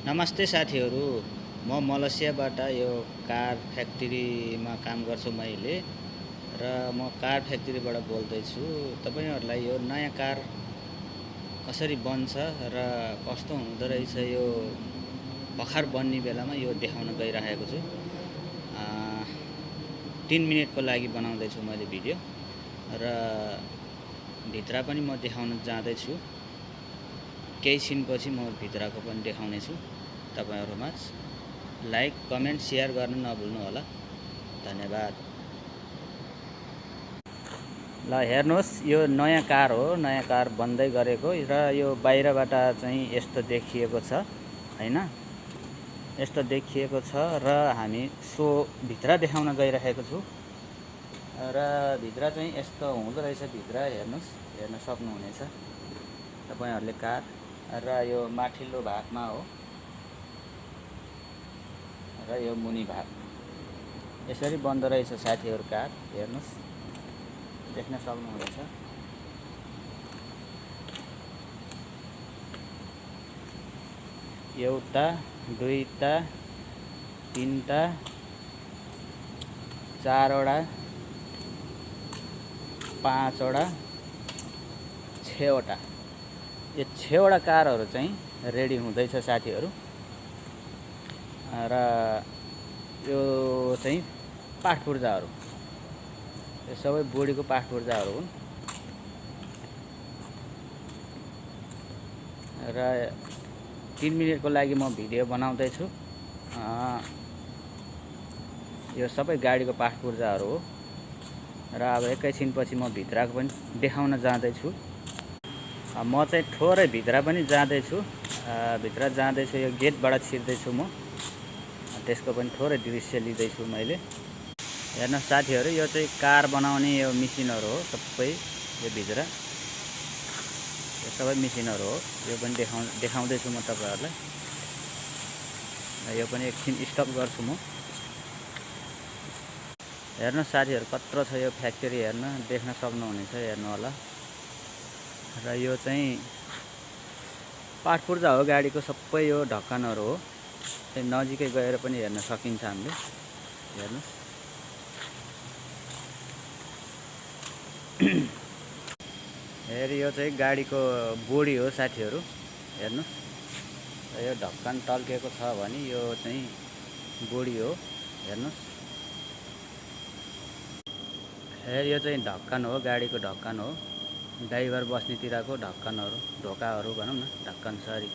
नमस्ते साथीहरू, म मलेसियाबाट यो कार फ्याक्ट्रीमा काम गर्छु मैले र म कार फ्याक्ट्रीबाट बोल्दैछु। तपाईहरुलाई यो नयाँ कार कसरी बन्छ र कस्तो हुँदो रहेछ यो भर्खर बन्ने बेलामा यो देखाउन गइरहेको छु। 3 मिनेटको लागि बनाउँदैछु मैले भिडियो र भित्र पनि म देखाउन जाँदैछु। केही छिनपछि म भित्रको पनि देखाउने छु। तपाईहरुमा लाइक, कमेन्ट, शेयर गर्न नभुल्नु होला। धन्यवाद। ल हेर्नुहोस्, यो नयाँ कार हो, नयाँ कार बन्दै गरेको र यो बाहिरबाट चाहिँ यस्तो देखिएको छ हैन। यस्तो देखिएको छ र हामी सो भित्र देखाउन गइरहेको छु र भित्र चाहिँ यस्तो हुँदो रहेछ। भित्र हेर्नुहोस्, हेर्न सक्नुहुनेछ तपाईहरुले कार र यो माथिल्लो भागमा हो र यो मुनि भाग यसरी बन्दो रहेछ साथीहरु कार। हेर्नुहोस्, देख्न सक्नुहुनेछ। एउटा, दुईटा, तीनटा, चारवटा, पाँचवटा, छवटा, यो 6वटा कारहरु चाहिँ रेडी हुँदैछ साथीहरु। र यो चाहिँ पाठ पूर्जाहरु, यो सबै बोडीको पाठ पूर्जाहरु हुन् र 3 मिनेटको लागि म भिडियो बनाउँदै छु। यो सबै गाडीको पाठ पूर्जाहरु हो र अब एकैछिनपछि म भित्रको पनि देखाउन जाँदै छु। म चाहिँ थोरै भित्र पनि जाँदै छु। भित्र जाँदै छु, यो गेटबाट छिर्दै छु म। त्यसको पनि थोरै दृश्य लिँदै छु मैले। हेर्न साथीहरु, यो चाहिँ कार बनाउने यो मेसिनहरु हो सबै। यो भित्र यो सबै मेसिनहरु हो। यो पनि देखाउँदै छु म तपाईहरुलाई। यो पनि एकछिन स्टप गर्छु म। हेर्न साथीहरु, कत्रो छ यो फ्याक्ट्री। हेर्न, देख्न सक्नुहुनेछ, हेर्नु होला। र यो चाहिँ पाठ पूर्जा हो गाडीको सबै। यो ढक्कनहरु हो। नजिकै गएर पनि हेर्न सकिन्छ हामीले। हेर्नुस्, यो चाहिँ गाडीको बोडी हो साथीहरु। हेर्नुस्, यो ढक्कन टल्केको छ भने यो चाहिँ बोडी हो। हेर्नुस्, यो चाहिँ ढक्कन हो, गाडीको ढक्कन हो। ड्राइभर बस्नेतिरको ढक्कनहरु, ढोकाहरु भनौं न, ढक्कन सरी।